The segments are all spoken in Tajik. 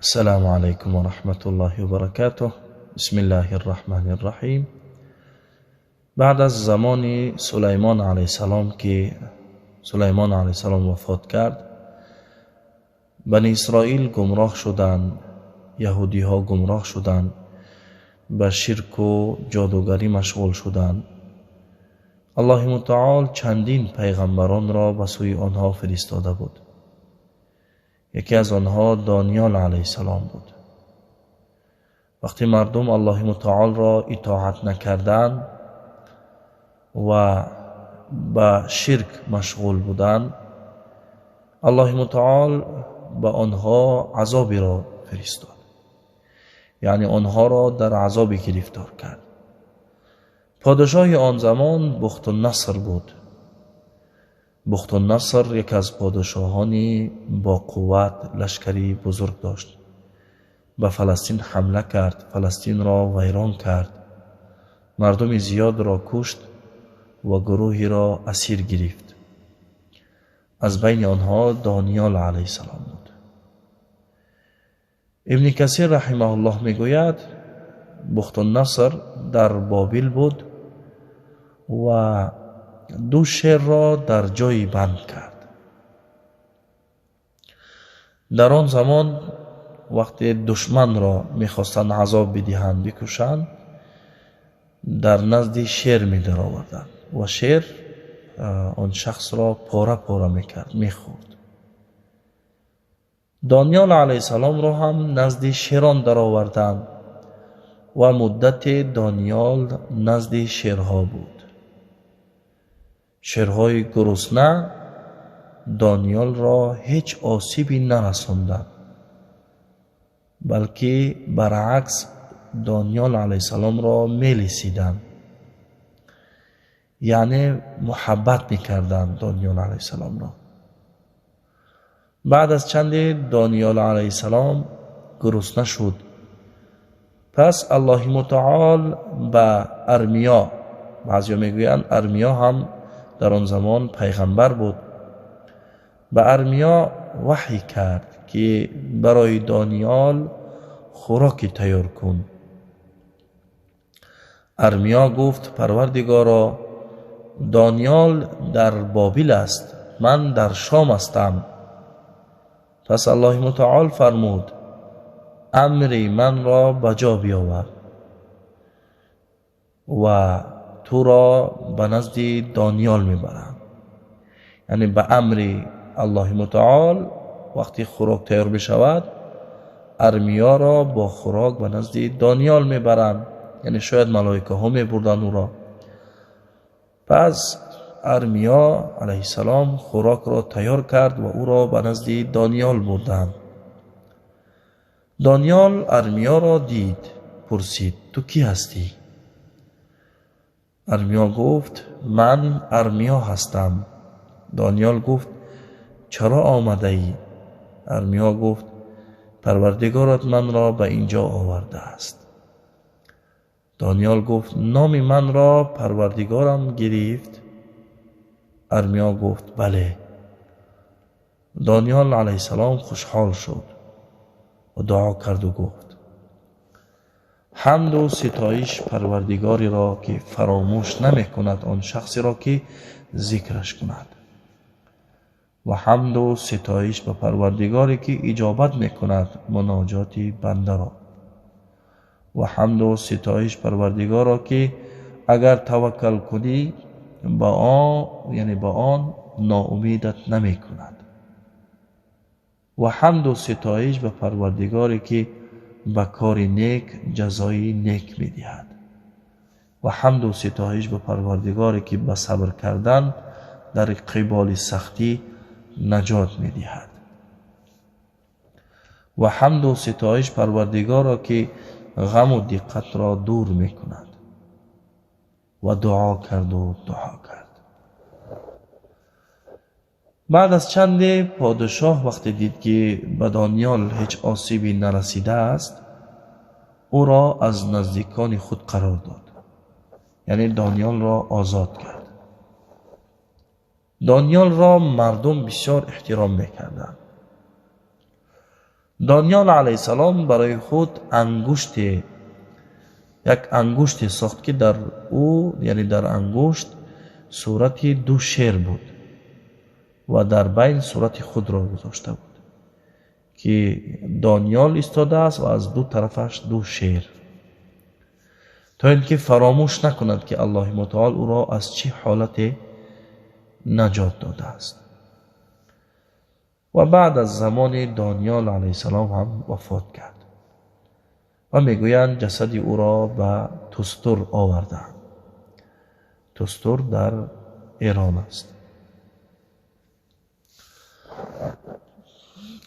Ассалому алайкум ва раҳматуллоҳи ва баракатуҳ. Бисмиллаҳир раҳмонир раҳим. Баъд аз замони Сулаймон алайҳиссалом, ки Сулаймон алайҳиссалом вафот кард, Бани Исроил гумроҳ шуданд, яҳудиҳо гумроҳ шуданд, ба ширку ҷодугарӣ машғул шуданд. Аллоҳи мутаол чандин пайғамбаронро ба сӯи онҳо фиристода буд. Яке аз онҳо Дониёл алайҳиссалом буд. Вақте мардум Аллоҳи мутаолро итоат накарданд ва ба ширк машғул буданд, Аллоҳи мутаол ба онҳо азоберо фиристод, яъне онҳоро дар азобе гирифтор кард. Подшоҳи он замон Бухтунаср буд. Бухтунаср яке аз подшоҳони бо қувват, лашкари бузург дошт. Ба Фаластин ҳамла кард, Фаластинро вайрон кард, мардуми зиёдро кушт ва гурӯҳеро асир гирифт. Аз байни онҳо Дониёл алайҳиссалом буд. Ибни Касир раҳимаҳуллоҳ мегӯяд, Бухтунаср дар Бобил буд ва ду шерро дар ҷойи банд кард. Дар он замон вақте душманро мехостанд азоб бидиҳанд, бикушанд, дар назди шер медароварданд ва шер он шахсро пора-пора мекард, мехӯрд. Дониёл алайҳиссаломро ҳам назди шерон дароварданд ва муддате Дониёл назди шерҳо буд. Шерҳои гурусна Дониёлро ҳеҷ осибе нарасонданд, балки баръакс Дониёл алайҳиссаломро мелисиданд, яъне муҳаббат мекарданд Дониёл алайҳиссаломро. Баъд аз чанде Дониёл алайҳиссалом гурусна шуд. Пас Аллоҳи мутаол ба Армиё, баъзеҳо мегӯянд Армиё ҳам дар он замон пайғамбар буд, ба Армиё ваҳй кард, ки барои Дониёл хӯроке тайёр кун. Армиё гуфт: Парвардигоро, Дониёл дар Бобил аст, ман дар Шом ҳастам. Пас Аллоҳи мутаол фармуд: амри манро ба ҷо биёвар ва туро ба назди Дониёл мебарам. Яъне ба амри Аллоҳи мутаол вақте хӯрок тайёр мешавад, Армиёро бо хӯрок ба назди Дониёл мебаранд. Яъне шояд малоикаҳо мебурданд ӯро. Пас Армиё алайҳиссалом хӯрокро тайёр кард ва ӯро ба назди Дониёл бурданд. Дониёл Армиёро дид, пурсид: ту кӣ ҳастӣ? Армиё гуфт: ман Армиё ҳастам. Дониёл гуфт: чаро омадаӣ? Армиё гуфт: Парвардигорат манро ба инҷо овардааст. Дониёл гуфт: номи манро Парвардигорам гирифт? Армиё гуфт: бале. Дониёл алайҳиссалом хушҳол шуд ва дуо карду гуфт: ҳамду ситоиш Парвардигореро, ки фаромӯш намекунад он шахсеро, ки зикраш кунад, ва ҳамду ситоиш ба Парвардигоре, ки иҷобат мекунад муноҷоти бандаро, ва ҳамду ситоиш Парвардигорро, ки агар таваккал кунӣ ба он, яъне ба он ноумедат намекунад, ва ҳамду ситоиш ба Парвардигоре, ки ба кори нек ҷазои нек медиҳад, ва ҳамду ситоиш ба Парвардигоре, ки ба сабр кардан дар қиболи сахтӣ наҷот медиҳад, ва ҳамду ситоиш Парвардигорро, ки ғаму диққатро дур мекунад. Ва дуо карду дуо кард. Баъд аз чанде подшоҳ вақте дид, ки ба Дониёл ҳеҷ осибе нарасидааст, ӯро аз наздикони худ қарор дод, яъне Дониёлро озод кард. Дониёлро мардум бисёр эҳтиром мекарданд. Дониёл алайҳиссалом барои худ ангуште, як ангуште сохт, ки дар ӯ, яъне дар ангушт, сурати ду шер буд ва дар байн сурати худро гузошта буд, ки Дониёл истодааст ва аз ду тарафаш ду шер, то ин ки фаромӯш накунад, ки Аллоҳи мутаол ӯро аз чӣ ҳолате наҷот додааст. Ва баъд аз замони Дониёл алайҳиссалом ҳам вафот кард ва мегӯянд, ҷасади ӯро ба Тустур овардаанд. Тустур дар Эрон аст.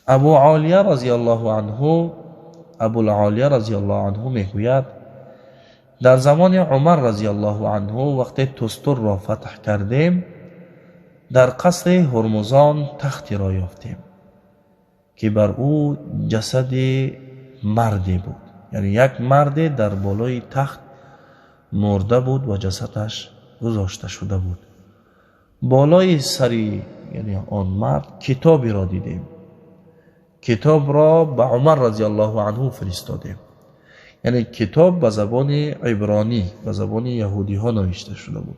Абу Олия разияллоҳу анҳу, Абулолия разияллоҳу анҳу мегӯяд: дар замони Умар разияллоҳу анҳу, вақте Тустурро фатҳ кардем, дар қасри Ҳурмузон тахтеро ёфтем, ки бар ӯ ҷасади марде буд. Яъне як марде дар болои тахт мурда буд ва ҷасадаш гузошта шуда буд. Болои сари, яъне он мард, китоберо дидем. Китобро ба Умар разияллоҳу анҳу фиристодем. Яъне китоб ба забони ибронӣ, ба забони яҳудиҳо навишта шуда буд.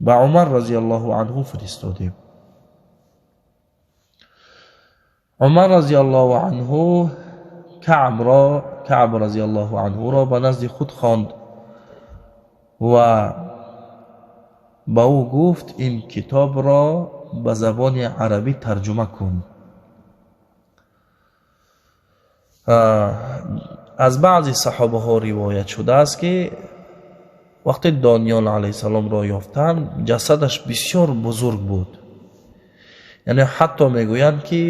Ба Умар разияллоҳу анҳу фиристодем. Умар разияллоҳу анҳу Каъб разияллоҳу анҳуро ба назди худ хонд ва ба ӯ гуфт: ин китобро ба забони арабӣ тарҷума кун. Аз баъзе саҳобаҳо ривоят шудааст, ки вақте Дониёл алайҳиссаломро ёфтанд, ҷасадаш бисёр бузург буд. Яъне ҳатто мегӯянд, ки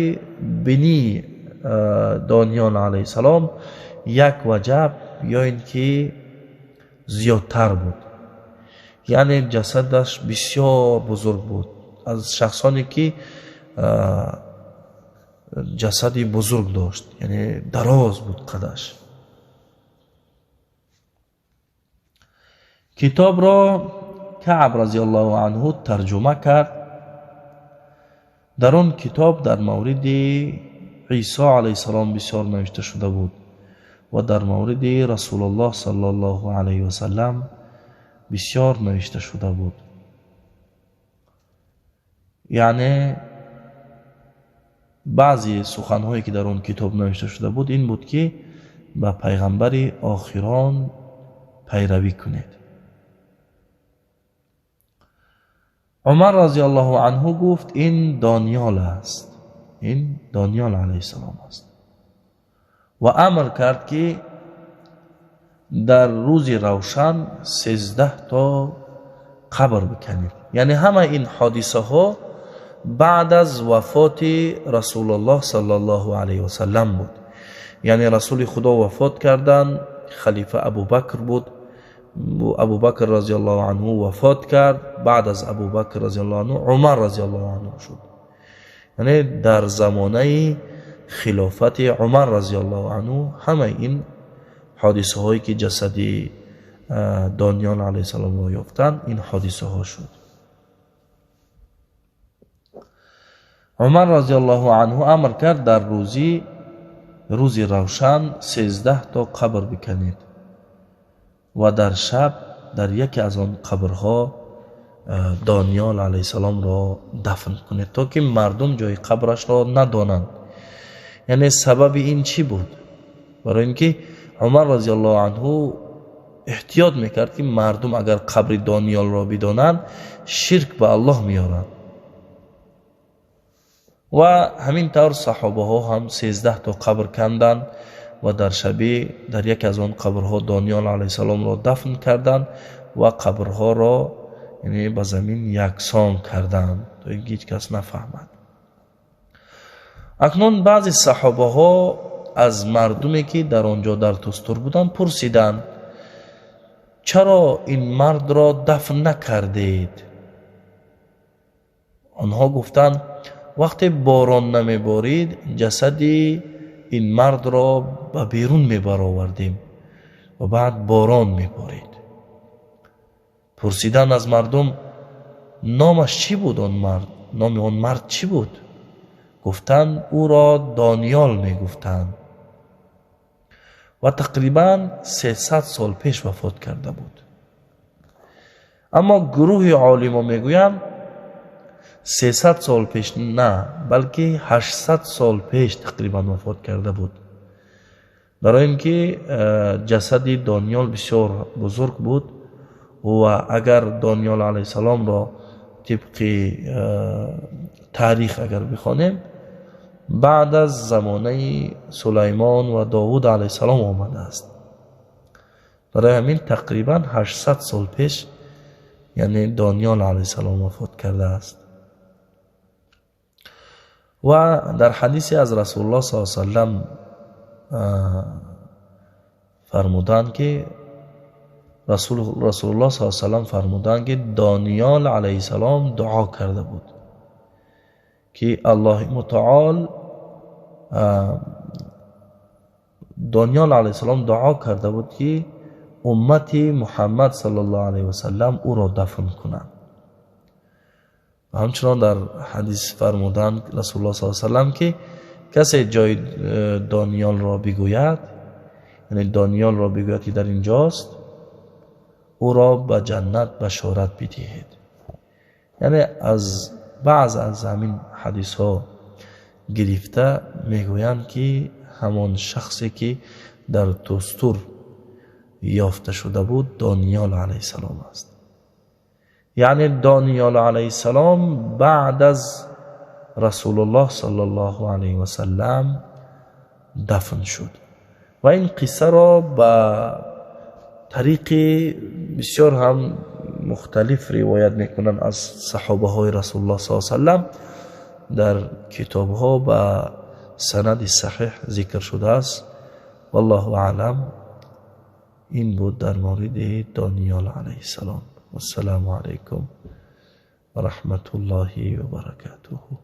бинии Дониёл алайҳиссалом як ваҷаб ё ин ки зиёдтар буд. Яъне ҷасадаш бисёр бузург буд. Аз шахсоне ки ҷасади бузург дошт, яъне дароз буд қадаш. Китобро Каъб разияллоҳу анҳу тарҷума кард. Дар он китоб дар мавриди Исо алайҳиссалом бисёр навишта шуда буд ва дар мавриди Расулуллоҳ саллаллоҳу алайҳи васаллам бисёр навишта шуда буд. Яъне баъзе суханҳое ки дар он китоб навишта шуда буд, ин буд, ки ба пайғамбари охирон пайравӣ кунед. Умар разияллоҳу анҳу гуфт: ин Дониёл аст, ин Дониёл алайҳиссалом аст. Ва амр кард, ки дар рӯзи равшан 13 то қабр биканед. Яъне ҳама ин ҳодисаҳо баъд аз вафоти Расулуллоҳ саллаллоҳу алайҳи васаллам буд. Яъне Расули Худо вафот карданд, халифа Абубакр буд. Абубакр разияллоҳу анҳу вафот кард. Баъд аз Абубакр разияллоҳу анҳу Умар разияллоҳу анҳу шуд. Яъне дар замонаи хилофати Умар разияллоҳу анҳу ҳамаи ин ҳодисаҳое ки ҷасади Дониёл алайҳиссаломро ёфтанд, ин ҳодисаҳо шуд. Умар разияллоҳу анҳу амр кард, дар рӯзи равшан 13 то қабр биканед ва дар шаб дар яке аз он қабрҳо Дониёл алайҳиссаломро дафн кунед, то ки мардум ҷои қабрашро надонанд. Яъне сабаби ин чӣ буд? Барои ин ки Умар разияллоҳу анҳу эҳтиёт мекард, ки мардум агар қабри Дониёлро бидонанд, ширк ба Аллоҳ меоранд. Ва ҳамин тавр саҳобаҳо ҳам 13 то қабр канданд ва дар шабӣ дар яке аз он қабрҳо Дониёл алайҳиссаломро дафн карданд ва қабрҳоро, яъне ба замин яксон карданд, то ин ки ҳеҷ кас нафаҳмад. Акнун баъзе саҳобаҳо аз мардуме ки дар он ҷо дар Тустур буданд пурсиданд: чаро ин мардро дафн накардед? Онҳо гуфтанд: вақте борон намеборид, ҷасади ин мардро ба берун мебаровардем ва баъд борон меборид. Пурсиданд аз мардум: номаш чӣ буд он мард? Номи он мард чӣ буд? гуфтанд ӯро Дониёл мегуфтанд ва тақрибан 300 сол пеш вафот карда буд. Аммо гурӯҳи олимо мегӯянд 300 сол пеш на, балки 800 сол пеш тақрибан вафот карда буд, барои ин ки ҷасади Дониёл бисёр бузург буд ва агар Дониёл алайҳиссаломро тибқи таърих агар бихонем, баъд аз замонаи Сулаймон ва Довуд алайҳиссалом омадааст. Барои ҳамин тақрибан 800 сол пеш, яъне Дониёл алайҳиссалом вафот кардааст. Ва дар ҳадисе аз Расулуллоҳ саллаллоҳу алайҳи васаллам фармуданд ки Расулуллоҳ саллаллоҳу алайҳи васаллам фармуданд ки Дониёл алайҳиссалом дуо карда буд ки Аллоҳи мутаол, Дониёл алайҳиссалом дуо карда буд ки уммати Муҳаммад саллаллоҳу алайҳи васаллам ӯро дафн кунанд. Ҳамчунон дар ҳадис фармуданд Расулуллоҳ саллаллоҳу алайҳи васаллам ки касе ҷои Дониёлро бигӯяд, яъне Дониёлро бигӯяд ки дар инҷост, ӯро ба ҷаннат башорат бидиҳед. Яъне аз баъзе аз ҳамин ҳадисҳо гирифта мегӯянд ки ҳамон шахсе ки дар Тустур ёфта шуда буд Дониёл алайҳиссалом аст. Яъне Дониёл алайҳиссалом баъд аз Расулуллоҳ саллаллоҳу алайҳи васаллам дафн шуд. Ва ин қиссаро ба тариқи бисёр ҳам мухталиф ривоят мекунанд аз саҳобаҳои Расулуллоҳ саллаллоҳу алайҳи васаллам, дар китобҳо ба санади саҳиҳ зикр шудааст. Валлоҳу аълам. Ин буд дар мавриди Дониёл алайҳиссалом. Вассалому алайкум ва раҳматуллоҳи ва баракатуҳу.